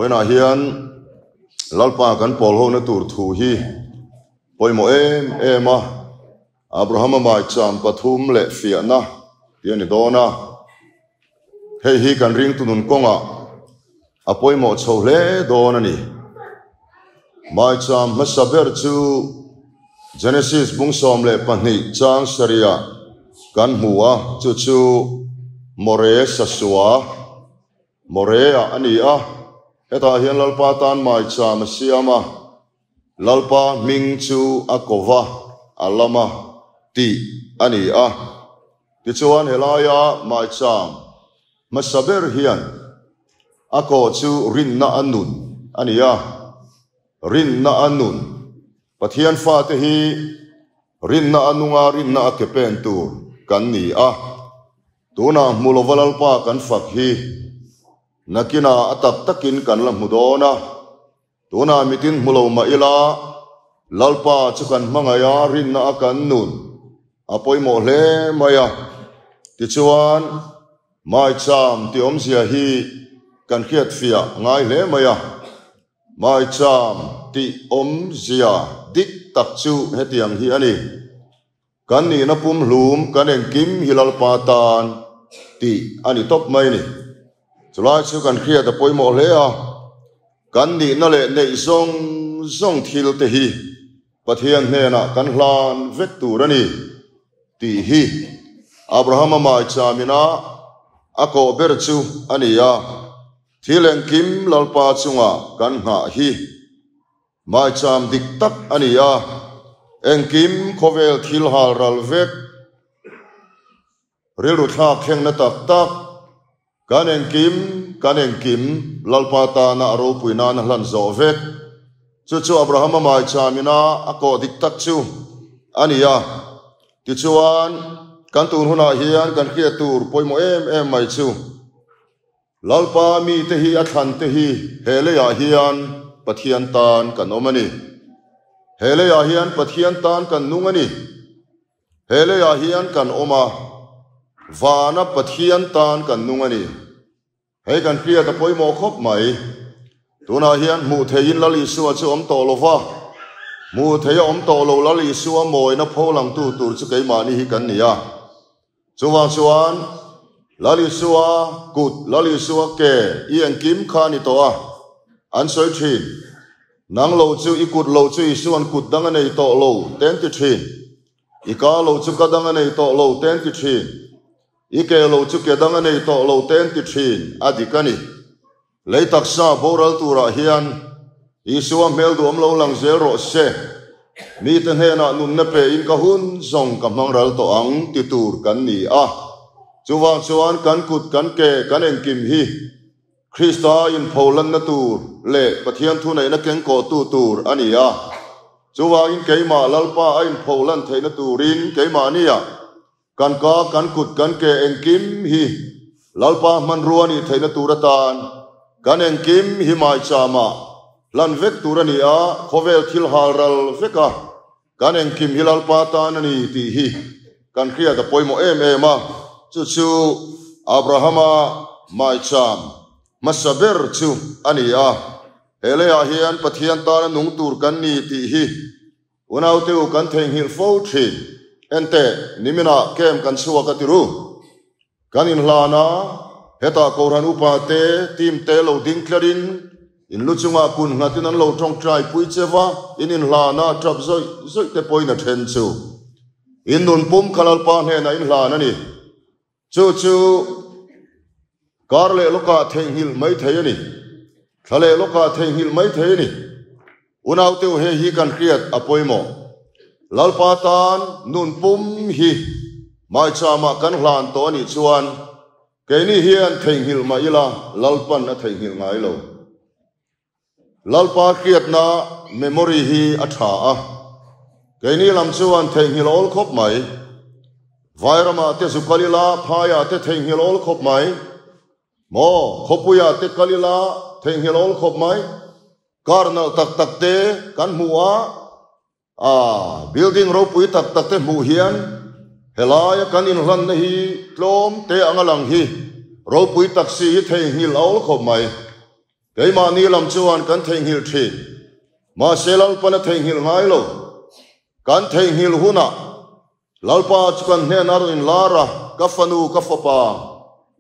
Vawiinah hian Lalpa kan pawl hona tur thu hi pawimawh em em a, Abrahama maicham pathum leh fiahna tih a ni dawn a. Hei hi kan ringtu nun kawngah a pawimawh chho hle dawn a ni. Maicham hmasa ber chu Genesis bung 12 chang sarihah kan hmu a, chu chu More Sasua, Morea a ni a. Hetah hian Lalpa tan maicham a siam a, Lalpa hming chu a ko va, a lam a, tih a ni a. Tichuan helaia maicham hmasa ber hian a kawh chu rinna a nun a ni a, rinna a nun. Pathian fate hi rinna a nunga rinna a ke pen tur kan ni a. Tunah hmu lova Lalpa kan fak hi nakinah a tak takin kan la hmu dawn a. Tunah mitin hmu lo mah ila, Lalpa chu kan hmangaih a, rinna a kan nun a pawimawh hle mai a. Tichuan, Maicham tih awmzia hi kan hriatfiah ngai hle mai a. Maicham tih awmzia dik tak chu hetiang hi a ni. Kan nihna pumhlum kan engkim hi Lalpa tan tih a ni tawp mai ni. Chulai chu kan hriat a pawimawh hle a, kan nihna leh neih zawng zawng thil te hi Pathian hnenah kan hlan vek tur a ni tih hi Abrahama maicham-ina a kawh ber chu a ni a, thil engkim Lalpa chunga kan nghah hi Maicham dik tak a ni a, engkim khawvel thil hal ral vek, rilru thlak thlengna tak tak, kan engkim, kan engkim Lalpa tana a ropui nana hlan zawh vek. Chu chu Abrahama maicham ina a kawh dik tak chu a ni a. Tichuan, kan tun hunah hian kan hriat tur pawimawh em em mai chu, Lalpa mite hi a thlan te hi he leiah hian Pathian tan kan awm a ni. He leiah hian Pathian tan kan nung a ni. He leiah hian kan awm a, vana Pathian tan kan nung a ni. Hei kan hriat a pawimawh khawp mai. Tunah hian hmuh theihin Lal Isua chu awm tawh lo va, hmuh theia awm tawh lo Lal Isua mawina pholangtu tur chu keimahni hi kan ni a. Chuvang chuan Lal Isua kut, Lal Isua ke i engkim kha a ni tawh a, an sawi thin. Nang lo chu i kut lo chu Isua'n kut dang a nei tawh lo te an ti thin. I ka lo chu ka dang a nei tawh lo te an ti thin. I ke lo chu ke dang a nei tawh lo te an ti thin. A dik a ni. Lei taksa boral turah hian Isua hmel duhawm lo lang zel rawh se. Mite hnenah nunna pein ka hun zawng ka hmang ral tawh ang ti tur kan ni a. Chuvang chuan kan kut kan ke kan engkim hi Krista inpholanna tur leh Pathian thuneihna kengkawhtu tur a ni a. Chuvangin keimah Lalpa a inpholan theihna turin keimahnia Kan ka, kan kut, kan ke engkim hi Lalpa hmanrua a nih theihna tur atan kan engkim hi maichama hlan vek tur a ni a, khawvel thil hal ral vek a, kan engkim hi Lalpa tan a ni tih hi kan hriat a pawimawh em em a, chu chu Abrahama maicham hmasa ber chu a ni a, he leiah hian Pathian tana nung tur kan ni tih hi Unaute u kan theihnghilh fo thin. Enteh, niminah camp kan chhuak a ti ru. Kan inhlan a, hetah Kohhran upa te, team te lo ding tlerin, in lu chungah kun nghatin an lo tawngtai pui che va, in inhlan a, tap zawih zawih te pawhin a then chu. In nun pum kha Lalpa hnenah inhlan a ni. Chu chu kar leh lawkah theihnghilh mai thei a ni. Thla leh lawkah theihnghilh mai thei a ni. Unaute u hei hi kan hriat a pawimawh. Lalpa tan nun pum hi maichama kan hlan tawh a nih chuan keini hian theihnghilh mah ila Lalpan a theihnghilh ngai lo. Lalpa hriatna memory hi a tha a, keini lam chuan theihnghilh awl khawp mai. Vairamah te zu kal ila, phaiah te theihnghilh awl khawp mai. Maw, khawpuiah te kal ila, theihnghilh awl khawp mai. Car nalh tak tak te kan hmu a, A building ropui tak tak te hmuh hian helaia kan inhlanna hi tlawm te anga lang hi ropui tak si hi theihnghilh a awl khawp mai. Keimahni lam chuan kan theihnghilh thin. Mahse Lalpan a theihnghilh ngai lo. Kan theihnghilh hunah Lalpa chu kan hnenah a rawn inlar a, Ka fanu, ka fapa,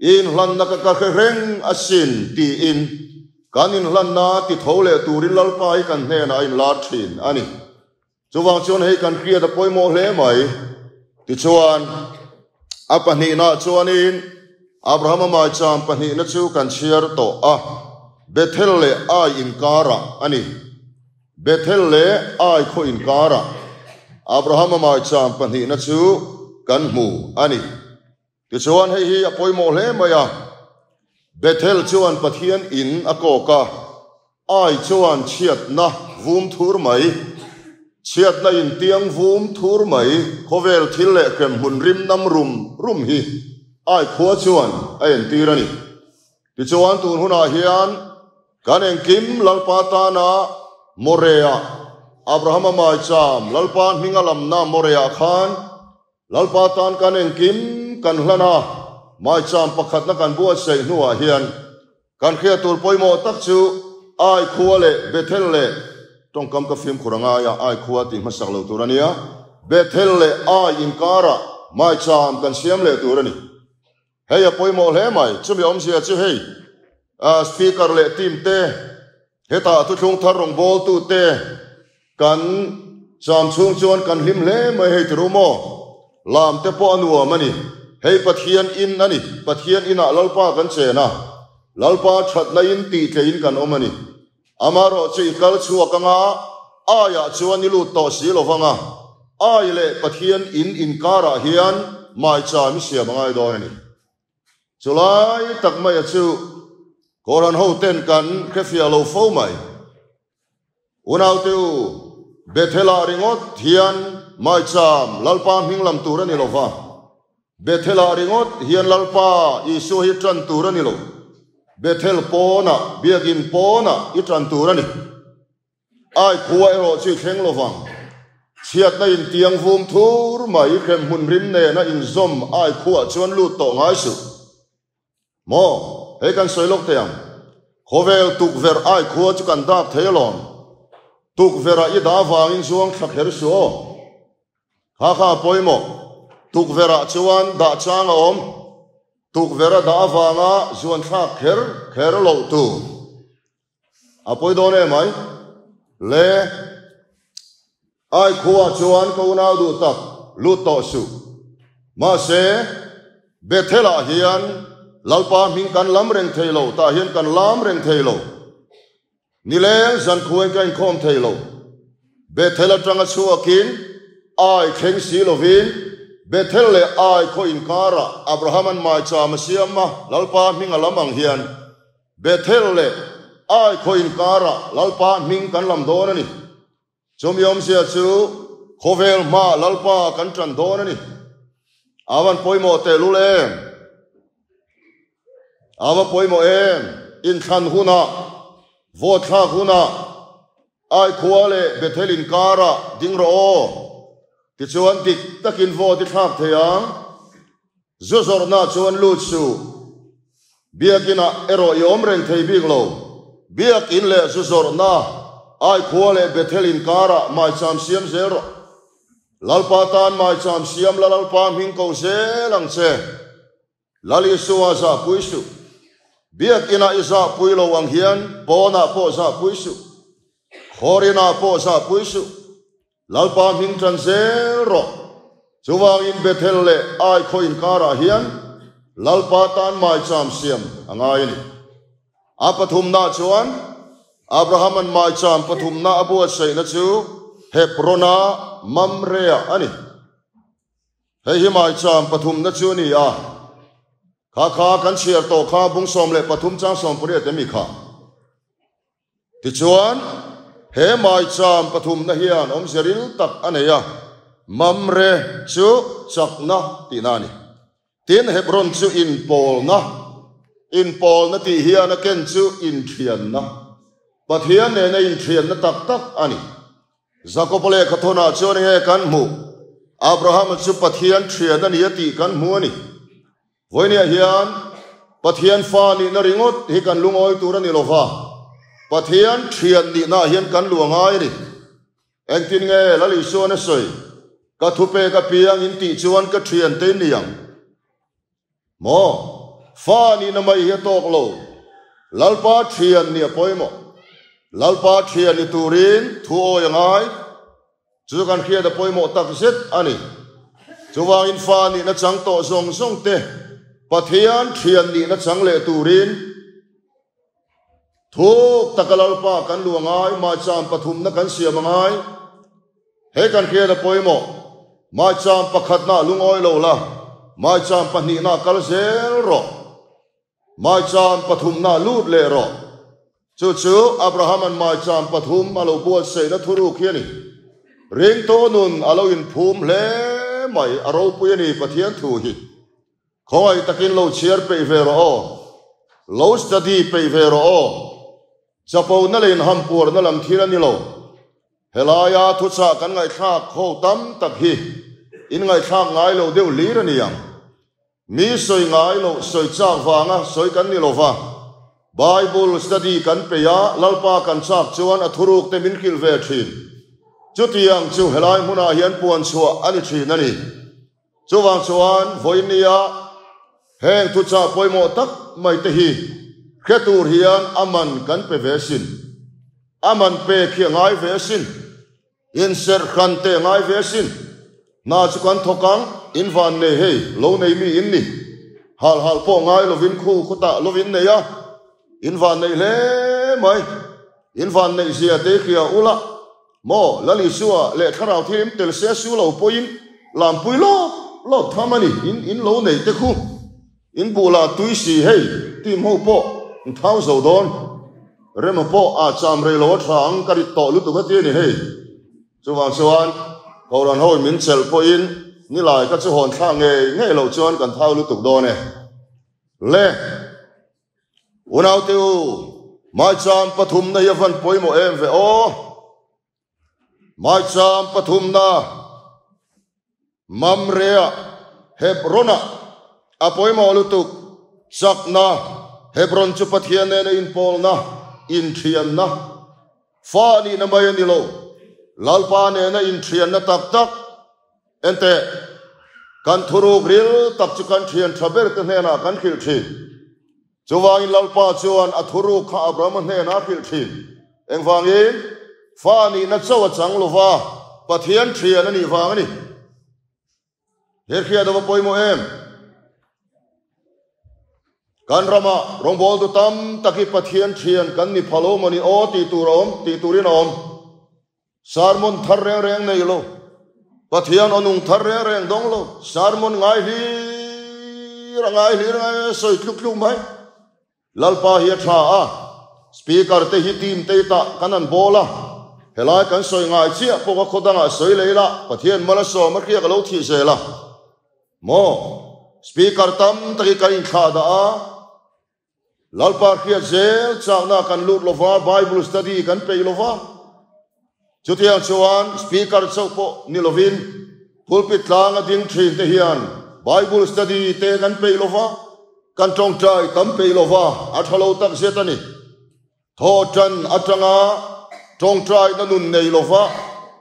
i inhlanna ka ka hre reng asin, tiin kan inhlanna ti tho leh turin Lalpa hi kan hnenah a inlar thin a ni. Chuvang chuan hei kan hriat a pawimawh hle mai. Tichuan, a pahnihnaah chuanin Abrahama maicham pahnihna chu kan chhiar tawh a, Bethel leh Ai inkarah a ni. Bethel leh Ai khaw inkarah Abrahama maicham pahnihna chu kan hmu a ni. Tichuan, hei hi a pawimawh hle mai a, Bethel chuan Pathian in a kawk a, Ai chuan chhiatna vum thur mai, chhiatna in tiang vum thur mai, khawvel thil leh hremhmun rim nam rum rum hi Ai khua chuan a entir a ni. Tichuan, tun hunah hian kan engkim Lalpa tana Morea, Abrahama maicham Lalpa hminga lamna Morea khan Lalpa tan kan engkim kan hlan a, maicham pakhatna kan buatsaih hnuah hian kan hriat tur pawimawh tak chu Ai khua leh Bethel leh tawngkam ka fimkhur a ngai a, Ai khua tih hmasak lo tur a nia, Bethel leh Ai inkarah maicham kan siam leh tur a ni. Hei a pawimawh hle mai, chumi awmzia chu hei Speaker leh team te, hetah thuthlung thar rawngbawltu te kan cham chhung chuan kan hlim hle mai hei tiru maw? Lam te pawh a nuam a ni, hei Pathian in a ni, Pathian inah Lalpa kan chen a, Lalpa thatna in tih tleiin kan awm a ni. Amaherawh chu i kal chhuak anga aiah chuan i lut tawh si lovang a, ai leh Pathian in inkarah hian maicham i siam a ngai dawn a ni. Chulai tak maia chu Kohhran hoten kan hrefiah lo fo mai. Unaute u, Bethel-ah ringawt hian maicham Lalpa hming lam tur a ni lo va, Bethel-ah ringawt hian Lalpa Isua hi tan tur a ni lo. Bethel pawnah, biakin pawnah i tan tur a ni. Ai khua erawh chu i thleng lo vang. Chhiatna in tiang vum thur mai hremhmun rim nena inzawm ai khuah chuan lut tawh ngai suh. Maw, hei kan sawi lawk thei ang. Khawvel tukverh ai khua chu kan dak thei alawm. Tukverh-ah i dah avangin zuang thla kher suh aw. Kha kha a pawimawh. Tukverh-ah chuan dah chang a awm. Tukverh a dah avanga zuan thlak kher kher loh tur. A pawi dawn em ai? Le, ai khuaah chuan ka unau duh tak lut tawh suh. Mahse, Bethel-ah hian Lalpa hming kan lam reng thei lo, tah hian kan lam reng thei lo. Nileng zan khuain ka inkhawm thei lo. Bethel atanga chhuakin ai thleng si lovin Bethel leh ai khaw inkarah Abraham-an maicham a siam a, Lalpa hming a lam ang hian Bethel leh Ai khaw inkarah Lalpa hming kan lam dawn a ni. Chumi awmzia chu khawvel hmaah Lalpa kan tan dawn a ni. A van pawimawh tehlul em? A va pawimawh em? Inthlan hunah, vote thlak hunah Ai khua leh Bethel inkarah ding rawh aw. Tichuan dik takin vote i thlak thei ang. Zu zawrhna chuan lut suh. Biakinah erawh i awm reng thei bik lo. Biakin leh zu zawrhna, Aikhua leh Bethel inkarah maicham siam zel rawh. Lalpa tan maicham siam la Lalpa hming ko zel ang che. Lal Isua zahpui suh. Biakinah i zahpui lo ang hian pawnah pawh zahpui suh. Khawrinah pawh zahpui suh. Lalpa hming tan zel rawh. Chuvangin Bethel leh Ai khaw inkarah hian Lalpa tan maicham siam a ngai a ni. A pathumna chuan Abraham-a'n maicham pathumna a buatsaihna chu Hebron-a Mamre-ah a ni. Hei hi maicham pathumna chu a ni a, kha kha kan chhiar tawh kha bung 13 chang 18 emi kha. Tichuan, he maicham pathumna hian awmze ril tak a nei a, Mamre chu chakna tihna a ni. Tin, Hebron chu inpawlna, inpawlna tih hian a ken chu inthianna, Pathian nena inthianna tak tak a ni. Jakob-a lehkha thawnah chuan enge kan hmuh? Abrahama chu Pathian thian a ni a tih kan hmu a ni. Vawinia hian Pathian fa nihna ringawt hi kan lungawi tur a ni lo va. Pathian thian nihnaah hian kan lu a ngai a ni. Engtin nge Lal Isuan a sawi? Ka thupek apiang in tih chuan ka thian te in ni ang. Maw? Fa nihna mai hi a tawk lo. Lalpa thian nih a pawimawh. Lalpa thian ni turin thu awi a ngai. Chu kan hriat a pawimawh tak zet a ni. Chuvangin fa nihna chang tawh zawng zawng te Pathian thian nihna chang leh turin thuk taka Lalpa kan luh a ngai, maicham pathumna kan siam a ngai. He kan hriat a pawimawh. Maicham pakhatna lungawi lo la, maicham pahnihna kal zel rawh. Maicham pathumna lut leh rawh. Chu chu Abrahama'n maicham pathum a lo buatsaihna thuruk hi a ni. Ringtu nun a lo inphum hle mai, a ropui a ni Pathian thu hi. Khawngaih takin lo chhiar peih ve rawh aw. Lo study peih ve rawh aw. Chapona leh inhampuarna lam thil a ni lo. Helaia thuchah kan ngaihthlak ho tam tak hi inngaihthlak ngai lo deuh hlir a ni ang. Mi sawi ngai loh sawi chak vanga sawi kan ni lova, Bible study kan peih a, Lalpa kan chak chuan a thuruk te min hrilh ve thin. Chutiang chu helai hmunah hian puan chhuah a ni thin a ni. Chuvang chuan vawinia heng thuchah pawimawh tak mai te hi hre tur hian a man kan pe ve sin. A man pek hi a ngai ve sin. Inserh hran teh ngai ve asin. Hna chu kan thawk ang, in van nei hei, lo nei mi in ni. Hal hal pawh ngai lovin khu khawtah lovin nei a, in van nei hle mai. In van neih zia te hria ula, maw Lal Isua leh Thlarau Thianghlim tel se su lo pawhin lampui lawp lawp tham a ni, in in lo nei te khu. In bulah tui si hei, team ho pawh in thau zo dawn. Rema pawh a cham rei lo a tha ang ka rit tawh lutuk a ti a ni hei. Chuvang chuan Kohhran ho in min chelh pawhin nilai ka chu hawn thlak ngei ngei loh chuan kan thau lutuk dawn e. Le! Unaute u, Maicham pathumna hi a van pawimawh em ve aw. Maicham pathumna Mamrea Hebron-ah a pawimawh lutuk chakna Hebron chu Pathian nena inpawlna, inthianna, fa nihna mai a ni lo, Lalpa nena inthianna tak tak. Enteh, kan thuruk ril tak chu kan thian tha ber te hnenah kan hrilh thin. Chuvangin Lalpa chuan a thuruk kha Abrahama hnenah a hrilh thin. Engvangin? Fa nihna chauh a chang lova, Pathian thian a nih vang a ni. He hriat a va pawimawh em? Kan rama rawngbawltu tam tak hi Pathian thian kan ni pha lo maw ni aw tih tur a awm, tih turin a awm. Sermon thar reng reng nei lo, Pathian aw nung thar reng reng dawng lo, sermon ngai hlir a ngai hlir ngai sawi tluk tluk mai. Lalpa hi a tha a, speaker te hi team te tah kan han bawl a, helai kan sawi ngai chiah pawh ka khaw dangah sawi leh ila, Pathian mal a sawm a hriak a lo thih zel a. Maw? Speaker tam tak hi kan inthlah dah a, Lalpa hriat zel chakna kan lut lova, Bible study kan peih lova. Chutiang chuan speaker chauh pawh ni lovin pulpit tlanga ding thin te hian Bible study te kan peih lova, kan tawngtai tam peih lova, a tha lo tak zet a ni. Thawhtan atanga tawngtaina nun nei lova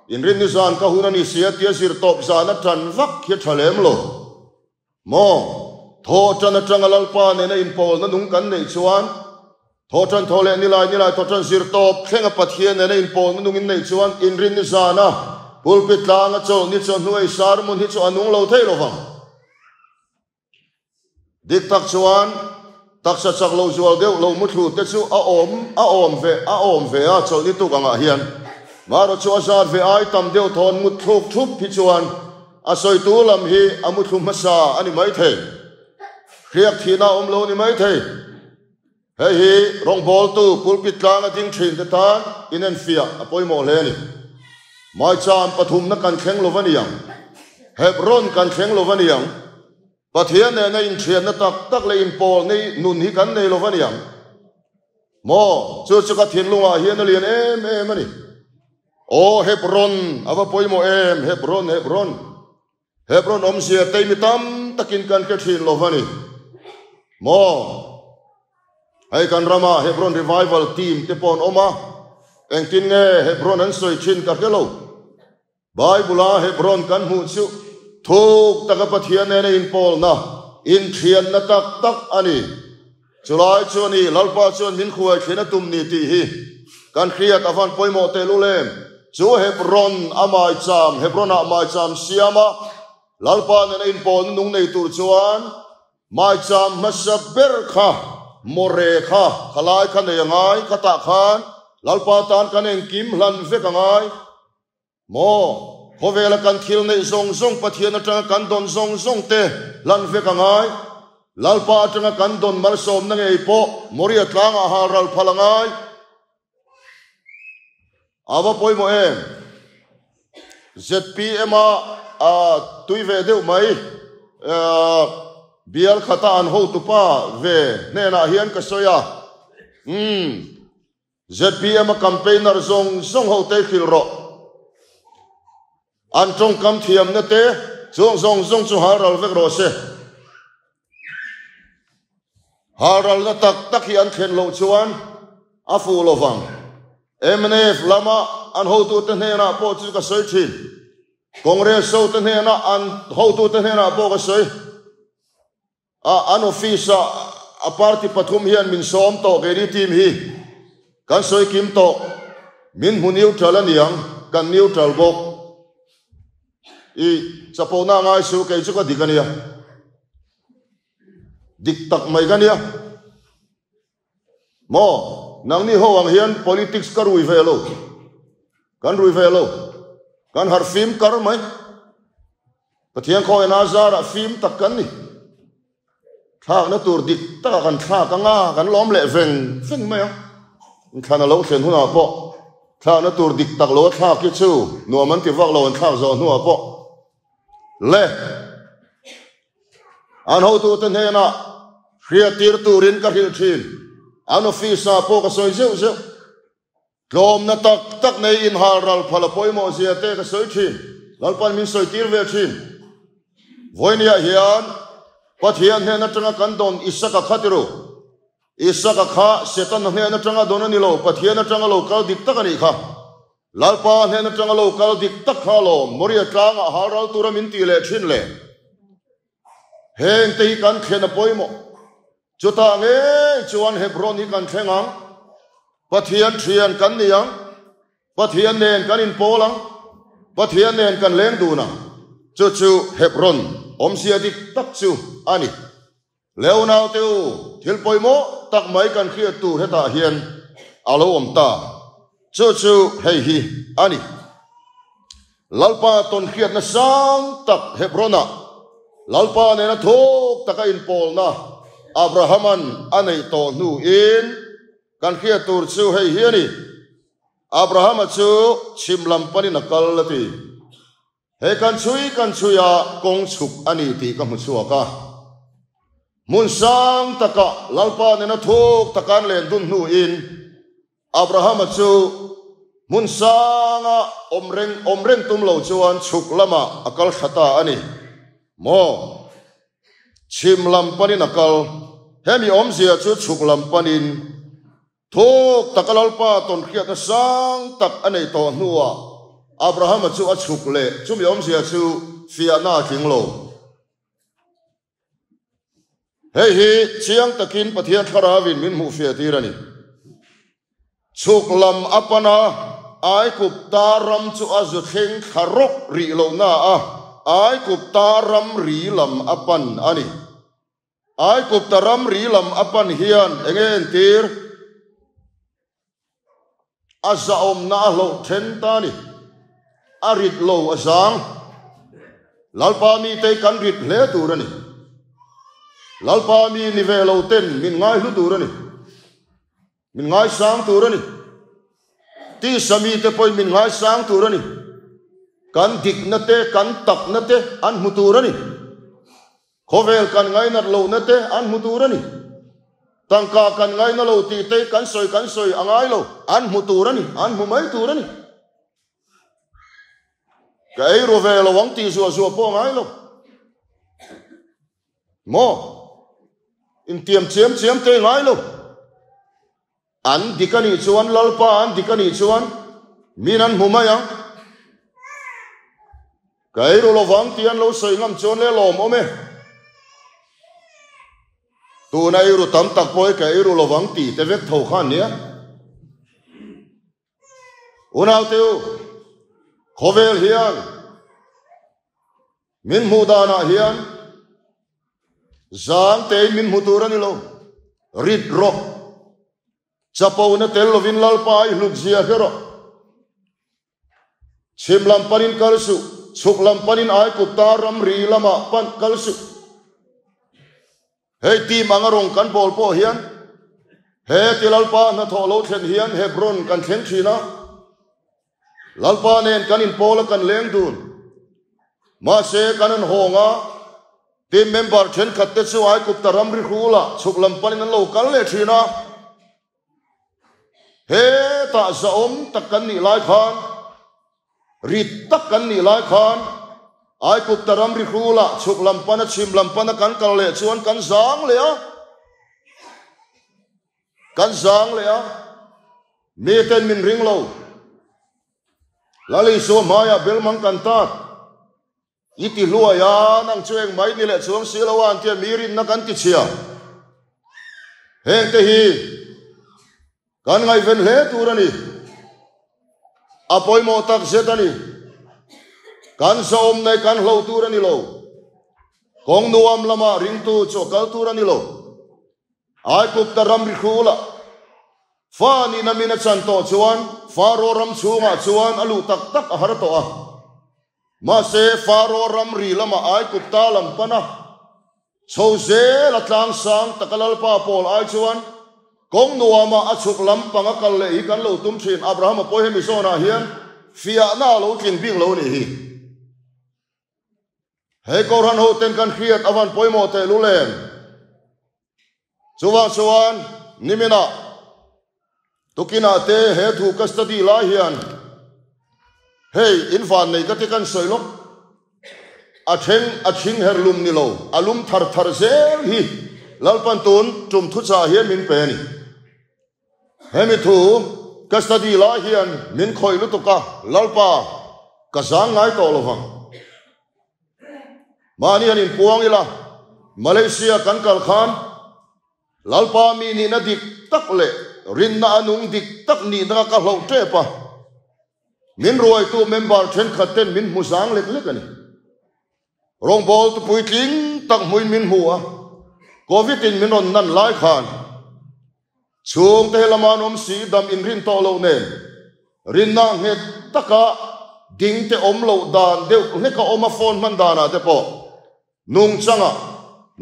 inrinni zan ka hun a ni sia tia zirtawp zan a tan vak hi a tha lem lo. Maw? Thawhṭan aṭanga Lalpa nena inpawlna nung kan neih chuan, thawhṭan thaw leh nilai nilai thawhṭan zir tawp thlenga Pathian nena inpawlna nung in neih chuan inrinni zana pulpit tlanga chawlhni chawhnuai sermon hi chu a nung lo thei lo vang. Dik tak chuan taksa chak lo zual deuh lo muthlu te chu a awm a awm ve a awm ve a chawlhni tuk angah hian. Marawh chu a zat ve ai tam deuh thawn mut thluk thup hi chuan A sawitu lam hi a muthlu hmasa a ni maithei. Hriak thihna a awm lo a ni maithei. Hei hi rawngbawltu pulpit tlanga ding thin te tan inenfiah a pawimawh hle a ni. Maicham pathumna kan thleng lo va ni ang. Hebron kan thleng lo va ni ang. Pathian nena inthianna tak tak leh inpawl nei nun hi kan nei lo va ni ang. Maw, chu chu ka thinlungah hian a lian em em a ni. Aw Hebron, a va pawimawh em, Hebron, Hebron. Hebron awmzia tei mi tam takin kan hre thin lo va ni. Maw. Hei kan rama Hebron Revival team te pawh an awm a, engtin nge Hebron an sawi thin ka hre lo. Bible-a Hebron kan hmuh chu thuk taka Pathian nena inpawlna, inthianna tak tak a ni. Chulai chu a ni, Lalpa chuan min hruai thlen a tum ni tih hi kan hriat a van pawimawh tehlul em? Chu Hebron a maicham, Hebron-ah maicham siam a, Lalpa nena inpawlna nung nei tur chuan Maicham hmasa ber kha More kha khalai kha nei a ngai, khatah khan Lalpa tan kan engkim hlan vek a ngai. Maw, khawvela kan thil neih zawng zawng Pathian atanga kan dawn zawng zawng te hlan vek a ngai. Lalpa atanga kan dawn malsawmna ngei pawh Moria tlangah hal ral phal a ngai. A va pawimawh em? ZPM a tui ve deuh mai. Bial khata an hotupa ve hnenah hian ka sawi a. Umm. ZPM a campaigner zawng zawng ho te hrilh rawh. An tawngkam thiamna te chuang zawng zawng chu hal ral vek rawh se. Hal ralna tak tak hi an thlen loh chuan a fuh lo vang. Mnf lama an hotute hnenah pawh chu ka sawi thin. Congress hote hnenah an hotute hnenah pawh ka sawi. A an office ah a party pathum hian min sawm tawh keini team hi kan sawi kim tawh. Min hmu neutral a niang, kan neutral bawk. I chapona ngai su kei chu ka dik a nia. Dik tak mai ka nia. Maw, nangni ho ang hian politics ka rui ve lo. Kan rui ve lo. Kan harh fim kar mai. Pathian khawiin a zarah fim tak kan ni. Thlakna tur dik takah kan thlak anga kan lawm leh veng veng mai a. Inthlan a lo thlen hunah pawh thlakna tur dik tak lo a thlak hi chu nuam an ti vak lo an thlak zawh hnuah pawh le an hotute hnenah hriattir turin ka hrilh thin. An office ah pawh ka sawi zeuh zeuh. Tlawmna tak tak nei inhal ral phal a pawimawh zia te ka sawi thin. Lalpan min sawi tir ve thin. Vawinia hian Pathian hnen atanga kan dawn Isaka kha ti ru. Isaka kha Setana hnen atanga dawn a ni lo, Pathian atanga lo kal dik tak a nih kha. Lalpa hnen atanga lo kal dik tak kha alawm Moria tlangah hal ral tura min tih leh thin le. Heng te hi kan thlen a pawimawh. Chutah ngei chuan Hebron hi kan thleng ang, Pathian thian kan ni ang, Pathian nen kan inpawl ang, Pathian nen kan leng dun ang. Chu chu Hebron awmzia dik tak chu a ni. Leonaute u, thil pawimawh tak mai kan hriat tur hetah hian a lo awm ta. Chu chu hei hi a ni. Lalpa tawn hriatna sang tak Hebron-ah Lalpa nena thuk taka inpawlna Abraham-a'n a neih tawh hnuin kan hriat tur chu hei hi a ni, Abraham-a chu chhim lam panin a kal a ti. Hei kan chhui kan chhui a, kawng chhuk a ni tih ka hmu chhuak a. Hmun sang takah Lalpa nena thuk taka an len dun hnuin Abrahama chu hmun sanga awm reng awm reng tum lo chuan chhuk lamah a kal thla ta a ni maw? Chhim lam panin a kal. Hemi awmzia chu chhuk lam panin thuk taka Lalpa tawnhriatna sang tak a nei tawh hnuah Abrahama chu a chhuk leh. Chumi awmzia chu fiahna a tling lo. Hei hi chiang takin Pathian Thlarauin min hmuhfiah tir a ni. Chhuk lam a pan a, Aigupta ram chu a zu thleng thla rawk rih lohna a, Aigupta ram ri lam a pan a ni. Aigupta ram ri lam a pan hian enge entir? A zahawmna a hlauh then ta a ni. A rit lo a zang. Lalpa mite kan rit hle tur a ni. Lalpa mi ni ve lo ten min ngaihlu tur a ni. Min ngaisang tur a ni. Tisa mite pawhin min ngaisang tur a ni. Kan dikna te, kan takna te an hmu tur a ni. Khawvel kan ngainat lohna te an hmu tur a ni. Tangka kan ngaina lo tih te kan sawi kan sawi a ngai lo, an hmu tur a ni, an hmu mai tur a ni. Ka ei ru ve lo ang tih zuah zuah pawh a ngai lo. Maw? Intiam chiam chiam te ngai lo. An dik a nih chuan Lalpa an dik a nih chuan min an hmu mai ang. Ka ei ru lovang tih an lo sawi ngam chuan le lawmawm e. Tuna ei ru tam tak pawh hi ka ei ru lovang tih te vek tho kha an nia. Unaute u, khawvel hian min hmuh danah hian zang tein min hmu tur a ni lo. Rit rawh. Chapona tel lovin Lalpa i hlut zia hre rawh. Chhim lam panin kal suh, chhuk lam panin Aigupta ramri lamah pan kal suh. Hei team anga rawng kan bawl pawh hian he ti Lalpa hnathawh lo thlen hian Hebron kan thleng thin a, Lalpa nen kan inpawl a kan leng dun. Mahse kan an hawng a, team member thenkhat te chu Aigupta ramri hrulah chhuk lam panin an lo kal leh thin a. Hetah zahawm tak kan nih lai khan, rit tak kan nih lai khan, Aigupta ramri hrulah chhuk lam pana chhim lam pana kan kal leh chuan kan zang leh a, kan zang leh a, miten min ring lo. Lal Isua hmaiah belmang kan tat. I ti hluai a, nang chu eng mai ni leh chuang si lo a an tia mi rinna kan ti chhia. Heng te hi kan ngaihven hle tur a ni. A pawimawh tak zet a ni. Kan zahawm nei kan hlo tur a ni lo. Kawng nuam lamah ringtu chu a kal tur a ni lo. Aigupta ram ri hrulah fa nihna min a chan tawh chuan Faro ram chhungah chuan a luh tak tak a har tawh a. Mahse, Faro ramri lama Aigupta lam pana chho zela tlang sang taka Lalpa pawl ai chuan kawng nuama a chhuk lam panga kal leh hi kan lo tum thin. Abrahama pawh hemi zawnah hian fiahna a lo tling bik lo nih hi. Hei Kohhran hoten kan hriat avan pawimawh tehlul em? Chuvang chuan niminah tukinah te he thu ka study lai hian hei in van nei ka ti kan sawi lawk a thleng a chhing her lum ni lo a lum thar thar zel hi Lalpan tun tum thuchah hian min pe a ni. Hemi thu ka study lai hian min khawih lutuk a, Lalpa ka zang ngai tawh lo vang. Mahni han inpuang ila, Malaysia kan kal khan Lalpa mi nihna dik tak leh rinna a nung dik tak nihna ka hloh tep a, min ruaitu member thenkhat ten min hmu zang lek lek a ni. Rawngbâwl tu puitling tak hmuin min hmu a, Covid in min rawn nan lai khan chhungte he lama an awm si dam inrin tawh loh nen rinna nghet taka ding te awm loh dan deuh hlek a awm a phone hman danah te pawh nungchanga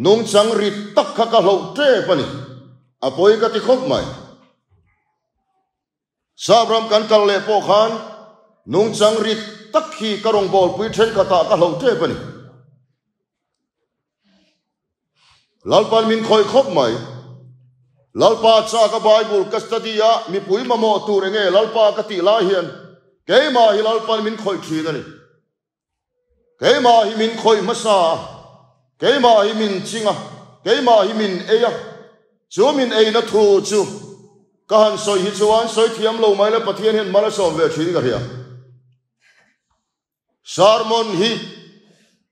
nungchang rit tak kha ka hloh tep a ni. A pawi ka ti khawp mai. Sap ram kan kal leh pawh khan nungchang rit tak hi ka rawngbawlpui thenkhatah ka hloh tep a ni. Lalpan min khawih khawp mai. Lalpa cha ka Bible ka study a, mipui mamawh tur enge Lalpa ka tih lai hian keimah hi Lalpan min khawih thin a ni. Keimah hi min khawih hmasa a, keimah hi min ching a, keimah hi min ei a, chu min eina thu chu ka han sawi hi chuan sawi thiam lo mai la Pathian hian mal a sawm ve thin ka hria. Sermon hi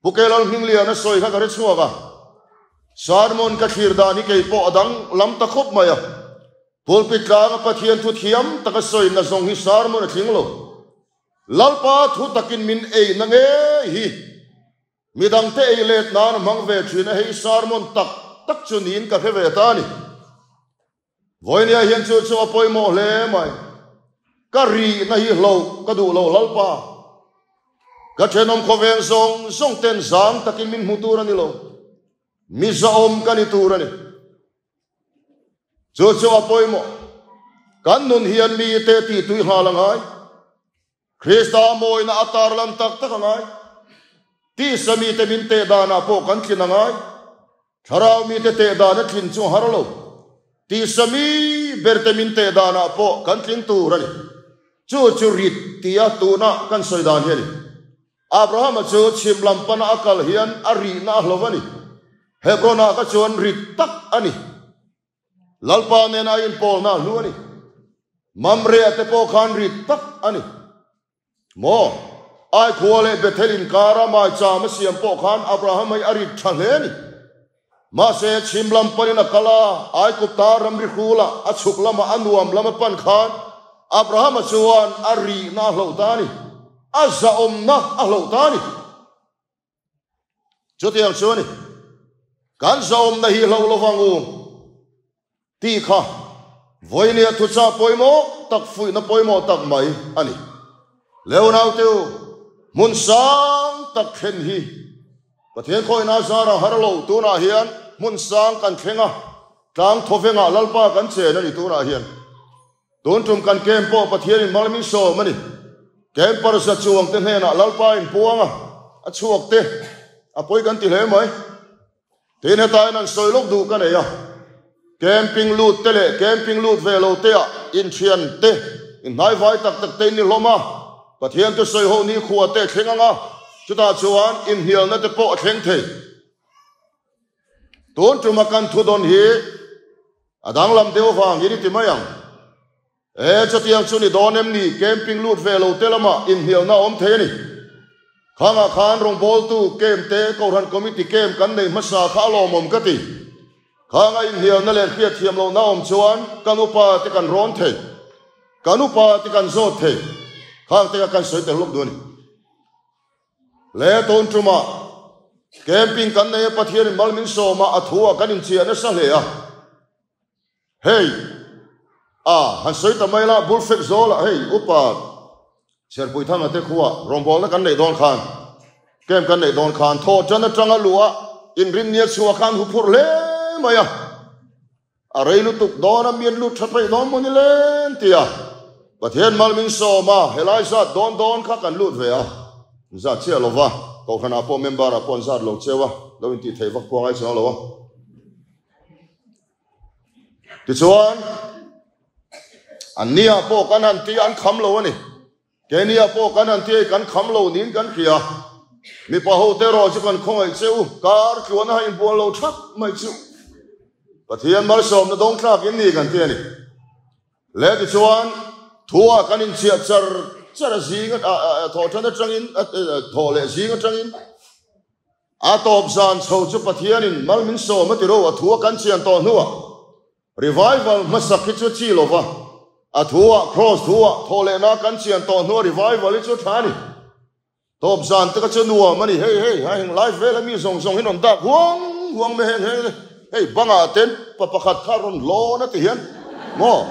Pu Kelal Hminglian a sawi kha ka hre chhuak a, sermon ka thlir dan hi kei pawh a dang lam ta khawp mai a, pulpit tlanga Pathian thu thiam taka sawi na zawng hi sermon a tling lo. Lalpa thu takin min ei na ngei hi midangte ei let nan a hmang ve thin a, hei sermon tak tak chu niin ka hre ve ta a ni. Vawinia hian chu chu a pawimawh hle mai. Ka rihna hi hloh ka duh lo Lalpa. Ka thenawm khawveng zawng zawng ten zang takin min hmu tur a ni lo. Mi zahawm ka ni tur a ni. Chu chu a pawimawh. Kan nun hian mite tih tui nghal a ngai. Krista mawina a tarlan tak tak a ngai. Tisa mite min teh danah pawh kan tlin a ngai. Thlarau mite teh dan a tlin chu a har lo. Tisa mi berte min teh danah pawh kan tling tur a ni. Chu chu rit tia tuna kan sawi dan hi a ni. Abrahama chu chhim lam pana a kal hian a rihna a hlo a ni. Hebron-ah kha chuan rit tak a ni. Lalpa nena a inpawlna a hlu a ni. Mamre-a te pawh khan rit tak a ni. Maw? Ai khua leh Bethel inkara maicham a siam pawh khan Abraham hi a rit tha hle a ni. Mahse, chhim lam panin a kal a, Aigupta ramri hrula a chhuk lama a nuam lam a pan khan Abrahama chuan a rihna a hloh ta a ni. A zahawmna a hloh ta a ni. Chutiang chu a ni. Kan zahawmna hi hloh lovang u tih kha vawinia thuchah pawimawh tak fuihna pawimawh tak mai a ni. Leonaute u, hmun sang tak thlen hi Pathian khawihna zara har lo tunah hian hmun sang kan thleng a, tlang thawvengah Lalpa kan chen a ni tunah hian. Tun tum kan camp pawh Pathianin mal min sawm a ni. Camper za chuang te hnenah Lalpa in puang a, a chhuak te a pawi kan ti hle mai. Tin hetain an sawi lawk duh ka nei a, camping lut te leh camping lut ve lo te ah inthian te, inhnaivai tak tak te in ni hlawm a, Pathian te sawi ho nikhua te a thleng ang a, chutah chuan inhnialna te pawh a thleng thei. Tun tuma kan thu dawn hi a danglam deuh vangin i ti mai ang. E, chutiang chu ni dawn em ni? Camping lut ve lo te lamah inhnialna a awm thei a ni. Khangah khan rawngbawltu camp te, Kohhran Committee camp kan nei hmasa kha a lawmawm ka ti. Khanga inhnialna leh hriatthiam lohna a awm chuan kan upa te kan rawn thei. Kan upa te kan zawt thei. Khang te kha kan sawi tel lawk duh a ni. Le tun tumah camping kan nei a, Pathianin mal min sawm a, a thu ah kan inchiah nasa hle a. Hei, a han sawi ta mai la, bul fek zawl ah hei upa Chherpuithanga te khuah rawngbawlna kan neih dawn khan, camp kan neih dawn khan thaw tan atanga luh a inrinnia chhuah khan hu phurh hle mai a. A rei lutuk dawn a, mian lut tha peih dawn maw ni len ti a, Pathian mal min sawm a, helai zat dawn dawn kha kan lut ve a, zat chiah lo va, Kohhranah pawh member ah pawh an zat lo cheu a, lo intih theih vak pawh a ngai chuang lo a. Tichuan, an nia pawh kan han ti a, an kham lo a ni. Kenia pawh kan han ti kan kham lo niin kan hria. Mipa ho te erawh chu kan khawngaih che u, kar tluan a inbual lo thap mai chu. Pathian malsawmna dawng tlak in ni kan ti a ni. Le tichuan thua kan inchhiah char char a zing thawh than atangin thawh leh zing atangin a tawp zan chho chu Pathianin mal min sawm a ti ro a thua kan chian tawh hnuah Revival hmasak hi chu chi lova, a thu ah Kross thu ah thawh leh na kan chian tawh hnua revival hi chu tha a ni. Tawp zan te kha chu nuam a ni, hei hei ha heng live vel a mi zawng zawng hi rawn dak huang huang mai heng heng hei bangah ten pa pakhat kha rawn lawn a ti hian maw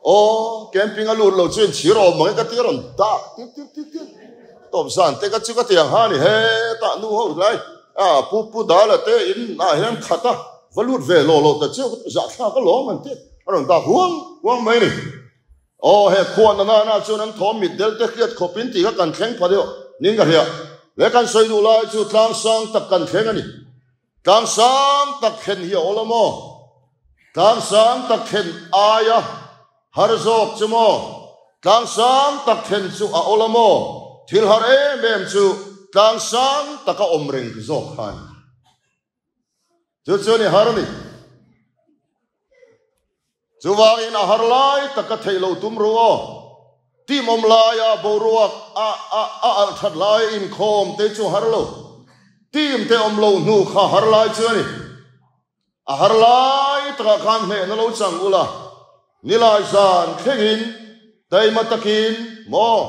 aw camping a lut lo chu inchhir awm ang e ka ti a rawn dak tir tir tir tir tawp zan te kha chu ka ti ang ha ni hetah nu ho lai a pu pu dala te in ah hian khat a. Va lut ve lo lo ta chiau ka zahthlak a lawm an ti a rawn dak huang huang mai a ni. Aw he khuan na nana chuan an thawm mit del te hriat khawp in tih kha kan thleng pha deuh ning ka hria. Le kan sawi duh lai chu tlang sang tak kan thleng a ni. Tlang sang tak thlen hi a awl a maw? Tlang sang tak thlen aia har zawk chu maw? Tlang sang tak thlen chu a awl a maw? Thil har em em chu tlang sang taka awm reng zawk kha a ni. Chu chu ni har a ni. Chuvangin a har lai tak a theih lo tum ru aw. Team awm laia boruak a a a alh that lai inkhawm te chu har lo. Team te awm lo hnu kha har lai chu a ni. A har lai takah khan hnehna lo chang ula. Nilai zan thlengin taima takin maw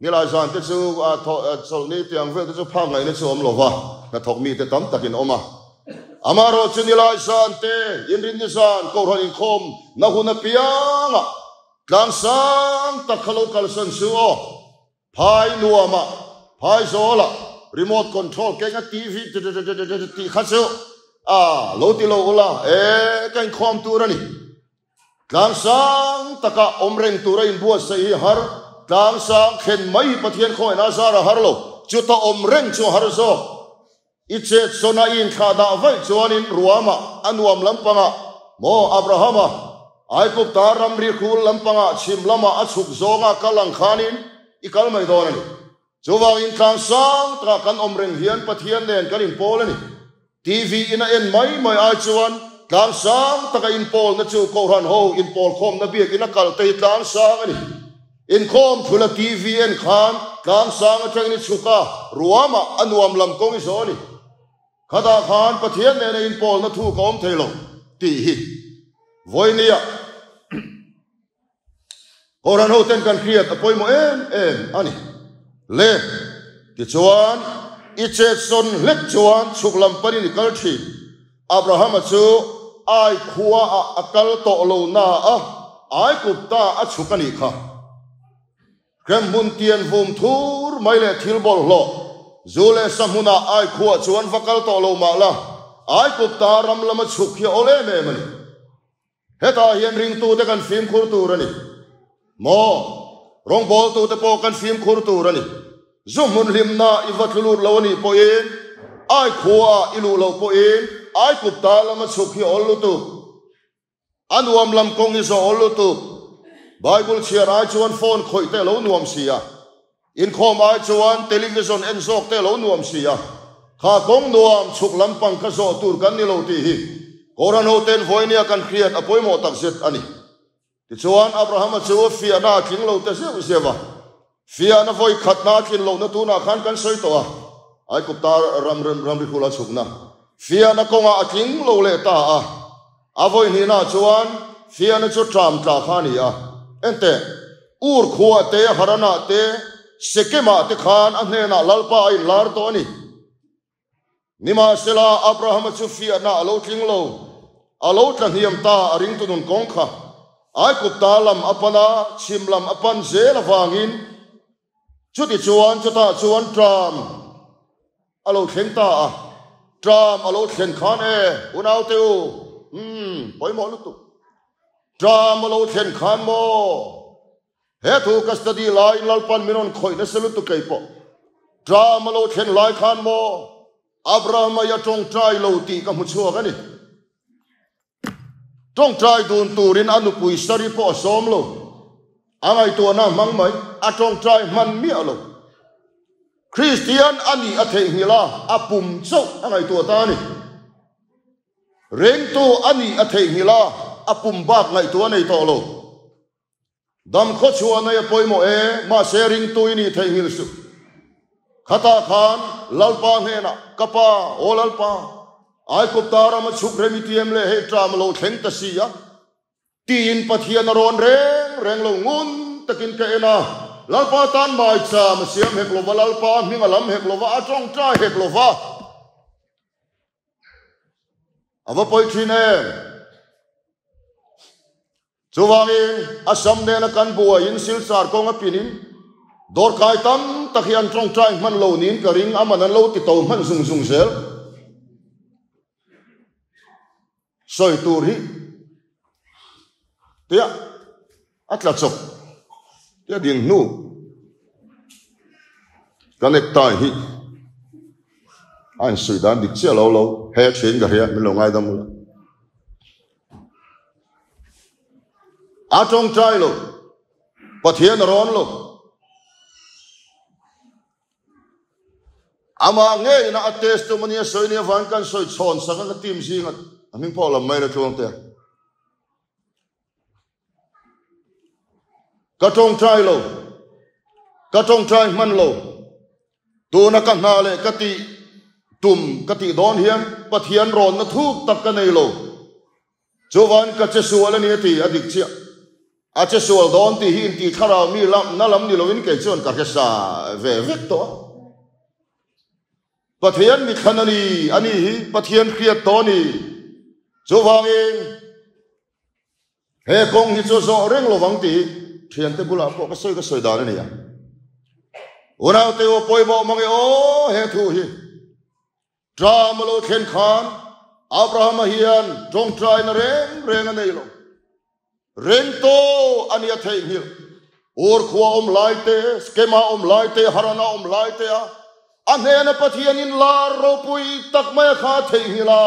nilai zan te chu a thawh chawlhni tiang vel te chu phak ngaihna chu awm lova hnathawk mite tam takin awm a. Amaherawh chu nilai zan te inrinni zan kohhran inkhawm na hun apiangah tlangsang tak kha lo kalsan su aw. Phai nuamah, phai zawlah remote control keng a TV tih kha chu a lo ti lo ula e ka inkhawm tur a ni. Tlangsang taka awm reng tura inbuatsaih hi har, tlangsang thlen mai hi Pathian khawihin a zar a har lo, chuta awm reng chu a har zawk. I chet sawn a i inthlah dah vaih chuanin ruamah a nuam lampangah maw Abrahama Aigupta ramri hrul lampangah chhim lamah a chhuk zawnga kal ang khanin i kal mai dawn a ni. Chuvangin tlang sang takah kan awm reng hian Pathian nen kan inpawl a ni. TV in a en mai mai ai chuan. tlang sang taka inpawlna chu Kohhran ho inpawlkhawmna biakin a kal te hi tlang sang a ni. Inkhawm thula TV en khan tlang sang atangin i chhuk a, ruamah a nuam lam kawng i zawh a ni. Khatah khan Pathian nena inpawlna thu ka awm thei lo tih hi vawinia Kohhran hoten kan hriat a pawimawh em em a ni. Le, tichuan, i chetsawn hlek chuan chhuk lam panin i kal thin. Abrahama chu Ai khuaah a kal tawh lo na a, Aigupta a chhuk a nih kha. Hremhmun tian vum thur mai leh thil bawlhhlawh, zu leh sa hmunah Ai khuaah chuan va kal tawh lo mah la, Aigupta ram lama chhuk hi a awl em em a ni. Hetah hian ringtute kan fimkhur tur a ni maw? Rawngbawltute pawh kan fimkhur tur a ni. Zu hmun hlimna i va tlu lut lo a nih pawhin, ai khuaah i luh loh pawhin ai kup ta lama chhuk hi a awl lutuk. A nuam lam kawng hi zawh awl lutuk. Bible chhiar ai chuan phone khawih te a lo nuam si a. Inkhawm ai chuan television en zawk te a lo nuam si a, kha kawng nuam chhuk lampang kha zawh tur kan ni lo tih hi Koran hoten vawinia kan hriat a pawimawh takzet a ni. Tichuan Abrahama chu fiahna a tling lo ta zeuh zeuh a, fiahna vawi khatna a tlin lohna tunah khan kan sawi tawh a, Aigupta ram ramri hula chhukna fiahna kawngah a tling lo leh ta a, A vawi hnihnaah chuan fiahna chu ṭam tla kha a ni a. Enteh, Ur khuaah te, Haranah te, Sekemah te khan a hnenah Lalpa a inlar tawh a ni. Nimahsela, Abrahama chu fiahna a lo tling lo. A lo tla hniam ta a ringtu nun kawng kha. Aigupta lam a pan a, chhim lam a pan zel avangin chutichuan chutah chuan ṭam A lo thleng ta a, Tram a lo thlen khan e, unaute u, umm, pawimawh lutuk. Tram a lo thlen khan maw? He thu ka study laiin Lalpan min rawn khawih nasa lutuk kei pawh. Tram a lo thlen lai khan maw? Abraham-a i a tawngtai lo tih ka hmu chhuak a ni. Tawngtai dun turin a nupui Sari pawh a sawm lo. A ngaihtuahna a hmang mai, a tawngtai hman miah lo. Kristian a nih a theihnghilh a, a pum chauh a ngaihtuah ta a ni. Rengtu a nih a theihnghilh a, a pum bak ngaihtuah a nei tawh lo. Dam khaw chhuah nei a pawimawh e, mahse ringtu i nih theihnghilh suh. Khatah khan Lalpa hnenah, Ka pa, aw Lalpa, Aigupta rama chhuk rem i tiam leh hei ṭam a lo thleng ta si a, tiin Pathian a rawn reng reng lo ngun takin ka en a, Lalpa tan maicham a siam hek lova, Lalpa hming a lam hek lova, a ṭawngṭai hek lova. A va pawi ṭhin em? Chuvangin, Assam nena kan buaiin Silchar kawng a pinin dawrkai tam tak hi an tawngtai hman lo niin ka ring, aman an lo ti to hman zung zung zel. Sawi tur hi tia a tla chawp tia din hnu ka necktie hi a insuih dan dik chiah lo lo he thin ka hria min lo ngaidam ula. A tawngtai lo, Pathian a rawn lo. Amah ngeina a testimony a sawi nia van kan sawi chhawn sak a ka team zinga a hming pawh lam mai la tluang te. Ka tawngtai lo, ka tawngtai hman lo. Tuna ka hna leh ka tih tum ka tih dawn hian Pathian rawnna thuk tak ka nei lo. Chuvan ka che sual a ni a ti, a dik chiah. A che sual dawn tih hi intih thlarau mi lam na lam ni loin kei chuan ka hre sa ve vek tawh a. Pathian mi thlan a ni, a ni hi Pathian hriat tawh a ni. Chuvangin He kawng hi chu zawh reng lovang tih thiante bulah pawh ka sawi ka sawi dan a ni a. Unaute aw pawimawh mang e aw he thu hi. Ṭam a lo thlen khan Abrahama hian ṭawngṭaina reng reng a nei lo. Reng tawh a nia theihnghilh. Ur khua awm lai te, Skema awm lai te, Harana awm lai te a A hnena Pathianin lar ropui tak mai a kha a theihnghilh a,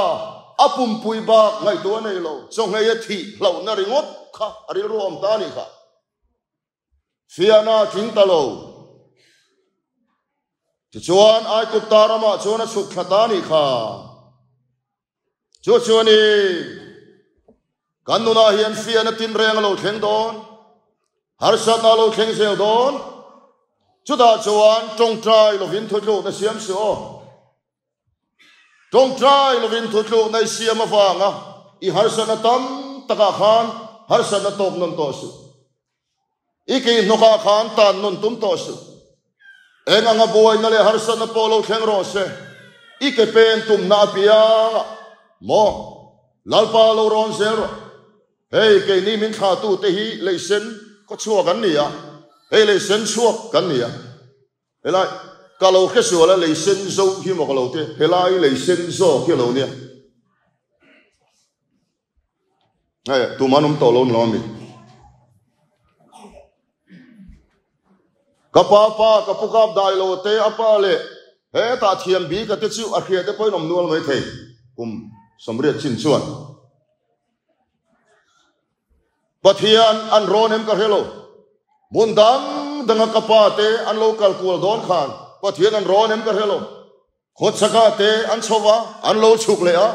a pumpui bak ngaihtuah a nei lo. Chawngei a thih hlauhna ringawt kha a rilru a awm ta a nih kha. Fiahna a tling ta lo. Tichuan, Aigupta ramah chuan a chhuk thla ta a nih kha. Chu chuanin. Kan nunah hian fiahna tinreng a lo thleng dawn, harsatna a lo thleng zel dawn. Chutah chuan tawngtai lovin thutlukna siam suh aw. Tawngtai lovin thutlukna i siam avanga i harsatna tam takah khan harsatna tawk nawn tawh suh. I keihnawkah khan tan nawn tum tawh suh. Eng anga buaina leh harsatna pawh lo thleng rawh se, i ke pen tumna apiangah maw Lalpa lo rawn zel rawh. Hei keini min thlahtute hi leisen khawchhuak an ni a, hei leisen chhuak kan ni a. Helai ka lo hre sual a leisen zo hi maw ka lo ti, helai leisen zawk hi a lo nia. Hei tumah an awm tawh lo ni lo ami? Ka pa pa ka pu kap dai lo te a pa leh hetah thiam bik a te chu a hria te pawhin awm nual mai thei kum 80 chin chuan. Pathian an rawn em ka hre lo. Hmun dang danga ka pa te an lo kal kual dawn khan Pathian an rawn em ka hre lo. Khawchhakah te an chho va, an lo chhuk leh a.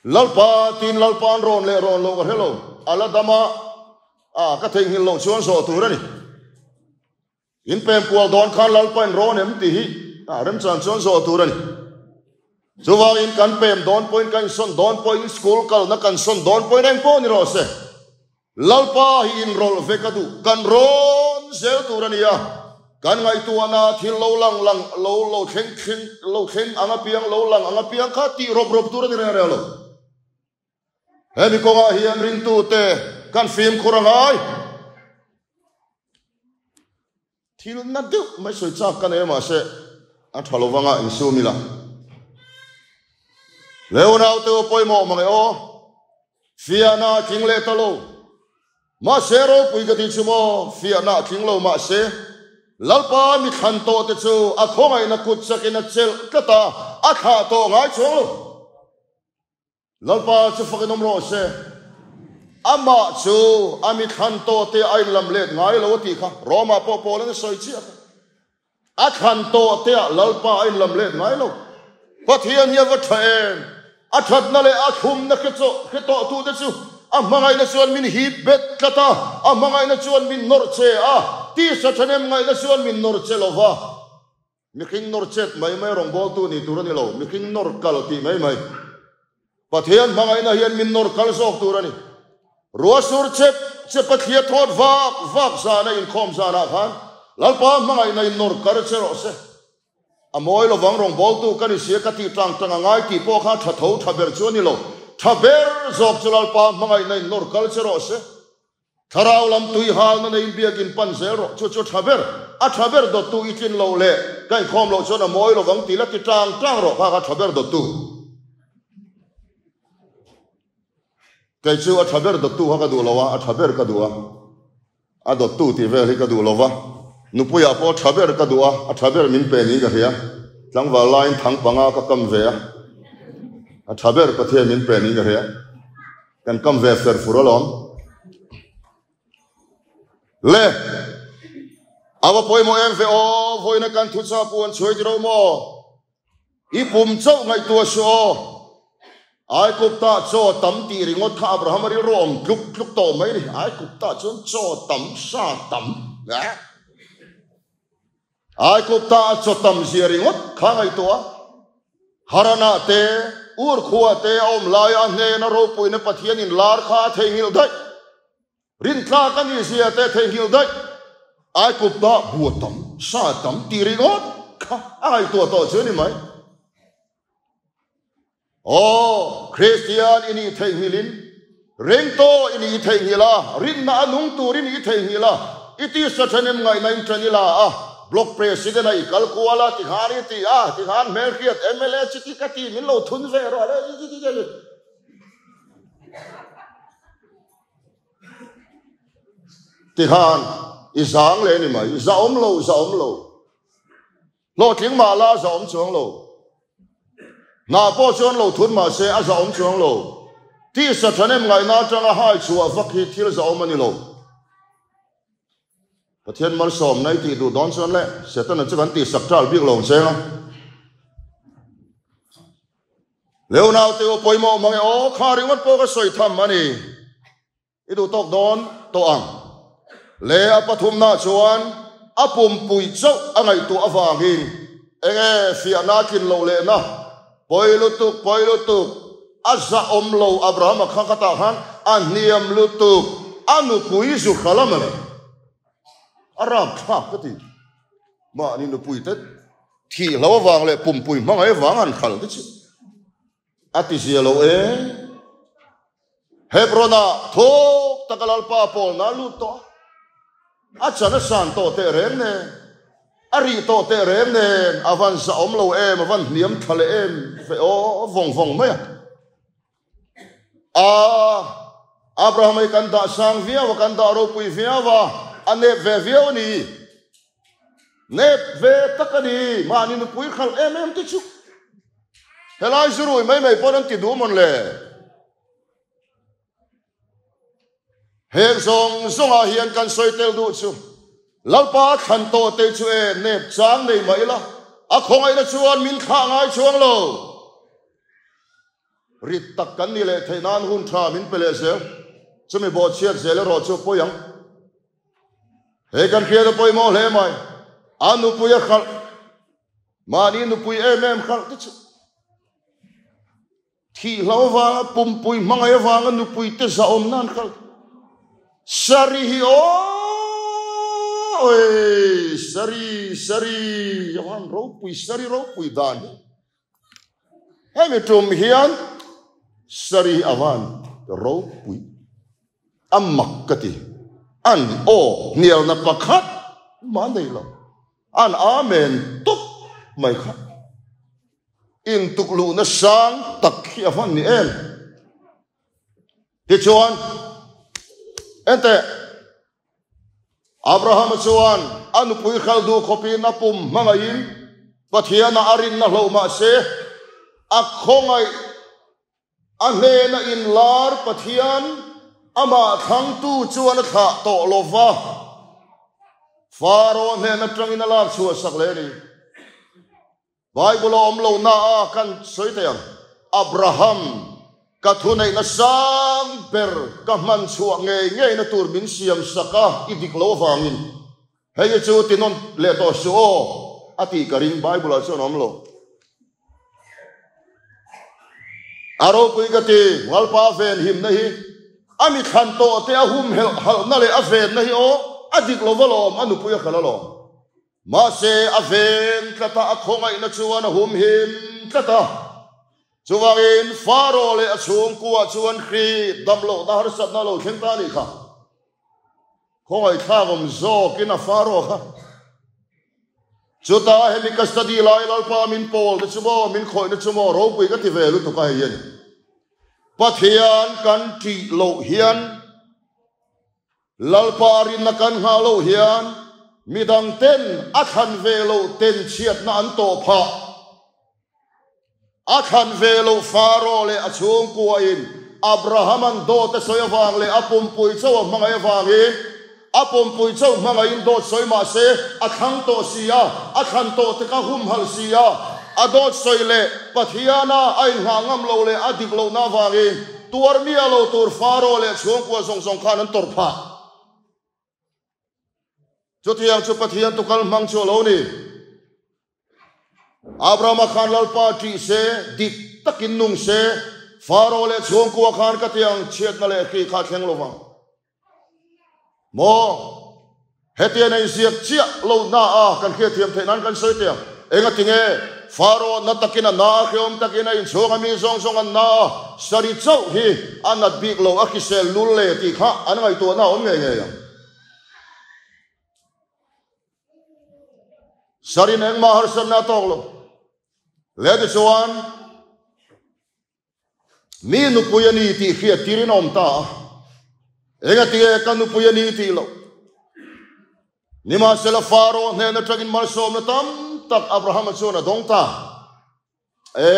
Lalpa tiin Lalpa an rawn leh rawn lo ka hre lo. A la dam a, a ka theihnghilh loh chuan zawh tur a ni. In pem kual dawn khan Lalpa in rawn em tih hi a remchan chuan zawh tur a ni. Chuvangin kan pem dawn pawhin kan insawn dawn pawhin school kalna kan sawn dawn pawhin eng pawh ni rawh se. Lalpa hi inrawlh ve ka duh kan rawn zel tur a ni a. Kan ngaihtuahna thil lo lang lang lo lo thleng thleng lo thleng ang apiang lo lang ang apiang kha tih rawp rawp tur a ni reng reng lo. Hemi kawngah hian ringtute kan fimkhur a ngai. Thil na deuh mai sawi chak ka nei mahse a tha lo vanga insum ila. Leonau te aw pawimawh mang e aw. Fiahna a tling leh ta lo. Mahse ropui ka ti chu maw fiahna a tling lo mahse Lalpa mi thlan tawh te chu a khawngaihna kut chakin a chelh tlat a, a thlah tawh ngai chuang lo. Lalpa chu fakin awm rawh se. Amah chu a mi thlan tawh te a inlam let ngai lo a tih kha Roma pawh Paul-an a sawi chiah kha. A thlan tawh te ah Lalpa a inlam let ngai lo. Pathian hi a va tha em? A thatna leh a thlumna hre chawh hre tawh tu te chu a hmangaihna chuan min hip bet tlat a, a hmangaihna chuan min nawrh che a, tisa thahnem ngaihna chuan min nawrh che lo va. Mihring nawr chet mai mai rawngbawltu ni tur a ni lo, mihring nawr kal tih mai mai. Pathian hmangaihna hian min nawr kal zawk tur a ni. Ruahsur chep chep a thlia thawt vak vak zana inkhawm zanah khan Lalpa hmangaihna in nawr kar che rawh se. A mawi lovang rawngbawltu ka ni sia ka tih tang tang a ngai tih pawh kha tha tho tha ber chu a ni lo. Tha ber zawk chu Lalpa hmangaihna in nawr kal che rawh se. Thlarau lam tui halna neiin biakin pan zel rawh, chu chu a tha ber, a tha ber dawttu i tlin loh leh ka inkhawm loh chuan a mawi lovang tih la ti tang tang rawh kha kha tha ber dawttu. Kei chu a tha ber dawttu kha ka duh lo a, a tha ber ka duh a, a dawttu tih vel hi ka duh lo va, nupuiah pawh a tha ber ka duh a, a tha ber min pe niin ka hria, tlangval laiin thang panga ka kam ve a, a tha ber Pathian min pe niin ka hria. Kan kam ve fer fur alawm. Le! A va pawimawh em ve aw, vawiina kan thu cha pu an chhuai ti ro maw? I pum chauh ngaihtuah suh aw. Aikup tah chaw tam tih ringawt kha Abraham a rilru awm tluk tluk tawh mai ni. Aikup tah chuan chaw tam, sa tam. Aikup tah a chaw tam zia ringawt kha ngaihtuah. Haranah te, Ur khua te a awm laia a hnena ropuina Pathian in lar kha a theihnghilh daih. Rintlak a nih zia te a theihnghilh daih. Aikup tah bua tam, sa tam tih ringawt kha a ngaihtuah tawh chu a ni mai. Aw, Kristian i nih theihnghilhin, ringtu i nih theihnghilh a, rinna a nung tur i nih theihnghilh a, i tisa ṭhenem ngaihna in ṭan i la a, Block President a i kal kual a, tikhan i ti a, tikhan hmelhriat mla chu ti ka ti, min lo thun ve rawh le. Tikhan i zang leh ni mai, za awm lo, za awm lo. Hlawhtling mah la a zahawm chuang lo. Hna pawh chuan lo thun mah se a zahawm chuang lo. Tisa ṭhahnem ngaihna aṭanga hai chhuah vak hi thil zahawm a ni lo. Pathian malsawmna i tih duh dawn chuan le Setana chu kan tihsak ṭal bik lo ang cheng a. Leonau te u pawimawh mang e aw, kha ringawt pawh ka sawi tham a ni. I duh tawk dawn tawh ang. Le a pathumna chuan a pumpui chauh a ngaihtuah avangin enge fiahna a tlin loh lehna pawi lutuk pawi lutuk a zahawm lo Abrahama kha ka tah khan a hniam lutuk a nupui zu hra lam a ni. A rapthlak ka ti. Mahni nupui te thih hlo avang leh pumpui hmangaih avang an hral te chu. A ti zia lo e. Hebron-ah thawk taka Lalpa pawlna a lut tawh a, a chan a san tawh teh reng nen, a rih tawh teh reng nen, a van zahawm lo em, a van hniam tha leh em ve aw vawng vawng mai a. A, Abraham hi kan dah sang viau a, kan dah ropui viau a, a nep ve viau a ni. Nep ve tak a ni, mahni nupui khalh em em te chu. Helai zurui mai mai pawn an ti duh mawn le. Heng zawng zawngah hian kan sawi tel duh chu Lalpa thlan tawh te chu e nep chang nei mah ila a khawngaihna chuan min thlah ngai chuang lo. Rit tak kan ni leh theih nan hun tha min pe leh zel. Chumi bawhchhiat zel erawh chu pawi ang. He kan hriat a pawimawh hle mai. A nupui a hralh. Mahni nupui em em hralh te chu. Thih hlo avanga pumpui hmangaih avanga nupui te zahawm nan hralh. Sari hi oi sari sari avan ropui sari ropui dan hi. Hemi tum hian sari hi avan ropui. A mak ka ti. An aw hnialna pakhat mah nei lo. An amen tawp mai kha. Intukluhna sang tak hi a hman ni em? Tichuan, enteh, Abrahama chuan a nupui hral duh khawpin a pum hmangaihin Pathiana a rinna hloh mah se, a khawngaih A hnena inlar Pathian amah thlangtu chuan a thlah tawh lo va, Faro hnen atangin a lak chhuah sak leh a ni. Bible a awm lo na a kan sawi thei ang, Abraham, ka thuneihna sang ber ka hman chhuah ngei ngeina tur min siam sak a, i dik lo avangin hei hi chu ti nawn leh tawh suh aw, a tih ka ring, Bible ah chuan a awm lo. A ropui ka ti, Ngalpa ven himna hi a mi thlan tawh te a hum helh halhna leh a venna hi aw a dik lo va lawm, a nupui a hralh alawm. Mahse a ven tlat a, a khawngaihna chuan a hum him tlat a. Chuvangin Faro leh a chhungkua chuan hri damlohna harsatna a lo thleng ta a nih kha. Khawngaihthlak awm zawkin a Faro kha. Chutah hemi ka study lai Lalpa min pawl na chu maw, min khawih na chu maw, ropui ka ti ve lutuk a hei hian. Pathian kan ṭih loh hian, Lalpa rinna kan nghah loh hian midang ten a thlan ve loh ten chhiatna an tawh phah. A thlan ve loh Faro leh a chhungkuain Abraham-a'n dawt a sawi avang leh a pumpui chauh a hmangaih avangin a pumpui chauh hmangaihin dawt sawi mah se a thlang tawh si a, a thlan tawh te kha humhalh si a, a dawt sawi leh Pathiana a inngah ngam loh leh a dik lohna avangin tuar miah lo tur Faro leh chhungkua zawng zawng khan an tawrh phah. Chutiang chu Pathian tukal hmang chu a lo ni. Abrahama khan Lalpa ṭih se, dik takin nung se, Faro leh chhungkua khan ka tiang chhiatna leh hri kha a thleng lo vang. Maw? Hetiang a inziak chiah lo na a kan hriatthiam theih nan kan sawi teh ang. Engatinge Faro na takin a na a, hreawm takin a inchhung a mi zawng zawng an na a, sari chauh hi a nat bik lo, a hrisel lul le tih kha an ngaihtuahna a awm ngei ngei ang. Sarin engmah harsatna a tawk lo. Le tichuan, mi nupui a ni tih hriat tirin a awm ta a. Engatinge ka nupui a ni tih loh? Nimahsela Faro hnen atangin malsawmna tam tak Abrahama chuan a dawng ta. E,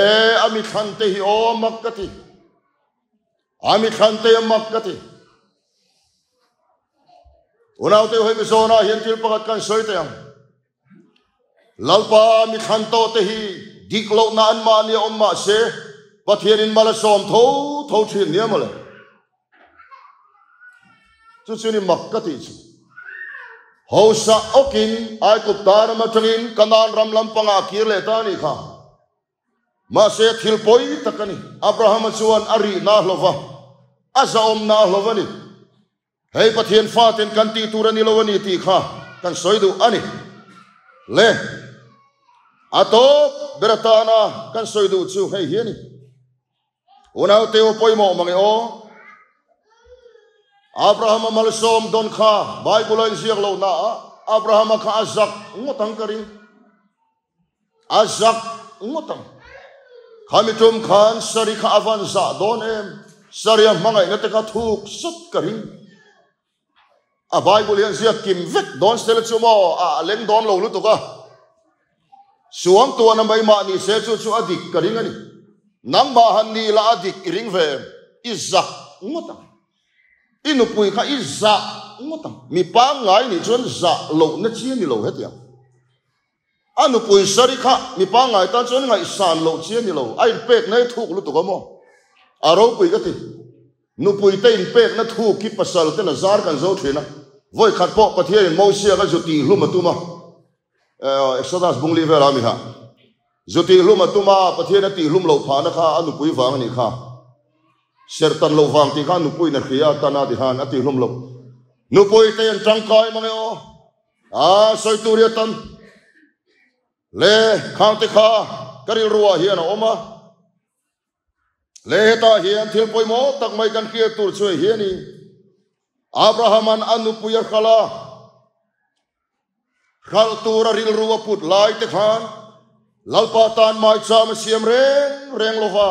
a mi thlante hi aw mak ka ti. A mi thlante a mak ka ti. Unaute hei Mizona hian thil pakhat kan sawi teh ang. Lalpa mi thlan tawh te hi dik lohna an mahni a awm mah se, Pathianin mal a sawm tho tho thin nia mawle. Chu chu ni mak ka tih chu. Hausa awkin Aigupta ram atangin Kanaan ram lampangah a kir leh ta a nih kha. Mahse thil pawi tak a ni. Abrahama chuan a rihna a hlauh va, a zahawmna a hlauh a ni. Hei Pathian faten kan tih tur a ni lo a ni tih kha kan sawi duh a ni. Le, a tawp ber atana kan sawi duh chu hei hi a ni. Unaute aw pawimawh mange aw. Abrahama malsawm dawn kha Bible a inziak loh na ah Abrahama kha a zak ngawt ang ka ring. A zak ngawt ang. Khami tum khan Sari kha a van zah dawn em. Sari a hmangaihna te kha thuk sut ka ring. A Bible hian ziak kim vek dawn sela chu maw a leng dawn lo lutuk a. Suang tuana mai mah ni se chu chu a dik ka ring a ni. Nangmah han ni la a dik i ring ve em? I zak ngawt ang. I nupui kha i zah ngawt ang. Mi pangngai nih chuan zah lohna chi a ni lo hetiang. A nupui Sari kha mi pangngai tan chuan ngaihsan loh chi a ni lo. A inpekna hi thuk lutuk a maw? A ropui ka ti. Nupui te inpekna thuk hi pasal ten a zar kan zo thin a. Vawi khat pawh Pathianin Mosia kha zu tihhlum a tum a. Exodus bung li velah a mi ha. Zu tihhlum a tum a, Pathian a tihhlum loh phahna kha a nupui vang a nih kha. Serhtan loh vang tih kha nupuiin a hria a tan a tihan a tihhlum loh. Nupui te an tangkai mang e aw. A sawi tur hi a tan. Le khang te kha ka rilruah hian a awm a. Le hetah hian thil pawimawh tak mai kan hriat tur chu hei hi a ni. Abrahama'n a nupui a hralh a, hralh tura rilru a put lai te khan Lalpa tan maicham a siam reng reng lo va,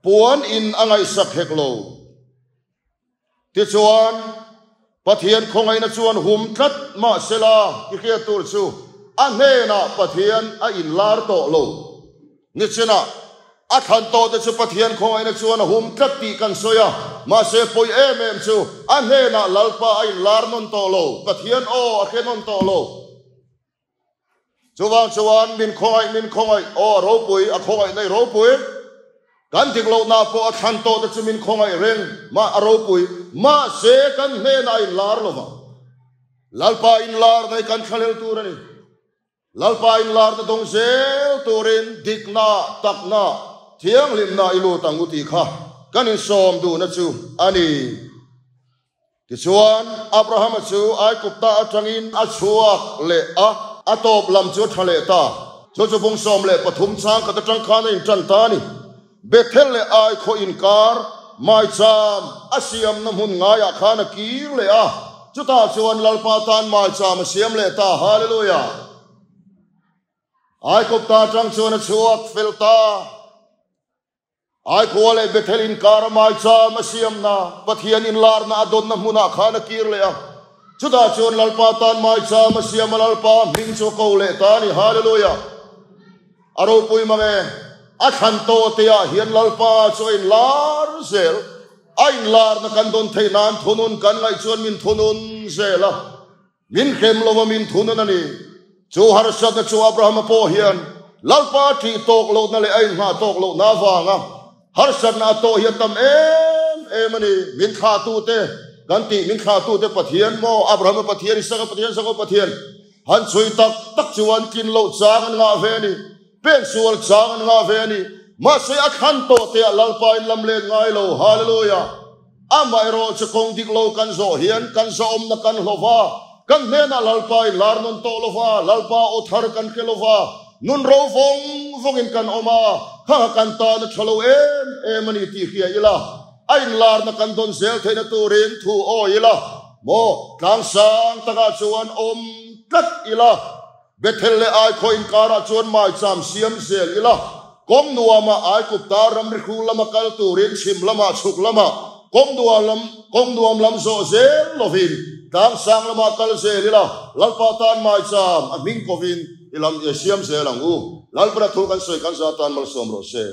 puan in a ngaihsak hek lo. Tichuan, Pathian khawngaihna chuan hum tlat mahsela i hriat tur chu a hnenah Pathian a inlar tawh lo. Nichinah a thlan tawhte chu Pathian khawngaihna chuan a hum tlat tih kan sawi a, mahse pawi em em chu a hnenah Lalpa a inlar nawn tawh lo, Pathian aw a hre nawn tawh lo. Chuvang chuan min khawngaih, min khawngaih, aw a ropui, a khawngaih nei ropui. Kan dik lohna pawh a thlan tawh te chu min khawngaih reng, mah a ropui, mahse kan hnenah a inlar lo vang. Lalpa inlar nei kan thlalel tur a ni. Lalpa inlarna dawng zel turin dikna, takna, thianghlimna i lut ang u tih kha kan insawm duhna chu a ni. Tichuan, Abrahama chu Aigupta atangin a chhuak leh a, a tawp lam chu a tha leh ta. Chu chu bung 13 chang khat atang khan a intan ta a ni. Bethel leh Ai khaw inkar maicham a siamna hmun ngaiah khan a kir leh a, chutah chuan Lalpa tan maicham a siam leh ta. Hallelujah! Aigupta atang chuan a chhuak fel ta. Aikhua leh Bethel inkara maicham a siamna, Pathian inlarna a dawnna hmunah khan a kir leh a. Chutah chuan Lalpa tan maicham a siam a, Lalpa hming chu a ko leh ta a ni. Hallelujah! A ropui mang e. A thlan tawh teah hian Lalpa chu a inlar zel. A inlarna kan dawn theih nan thunun kan ngaih chuan min thunun zel a. Min hrem lo a min thunun a ni. Chu harsatna chu Abrahama pawh hian Lalpa ṭih tawk lohna leh a inghah tawk lohna avanga harsatna a tawh hi a tam em em a ni. Min thlahtute kan tih, min thlahtute Pathian maw? Abrahama Pathian, Isaka Pathian, Jakob Pathian han chhui tak tak chuan tlin loh chang an ngah ve a ni. Pen sual chang an ngah ve a ni. Mahse a thlan tawh te ah Lalpa in lam let ngai lo. Hallelujah! Amaherawh chu kawng dik lo kan zawh hian kan zahawmna kan hlo va, kan hnenah Lalpa in lar nawn tawh lo va, Lalpa aw thar kan hre lo va, nun ro vawng vawngin kan awm a, khangha kan tan a tha lo em em a ni tih hria ila, a inlarna kan dawn zel theihna turin thu awi ila, maw tlangsang takah chuan awm tlat ila. Bethel leh Ai khaw inkarah chuan maicham siam zel ila, kawng nuamah Aigupta ramri hru lama kal turin chhim lamah chhuk lamah kawng nuam lam kawng nuam lam zawh zel lovin tlangsang lamah kal zel ila, Lalpa tan maicham a hming kovin i lam i siam zel ang u. Lalpana thu kan sawi kan za tan malsawm rawh se.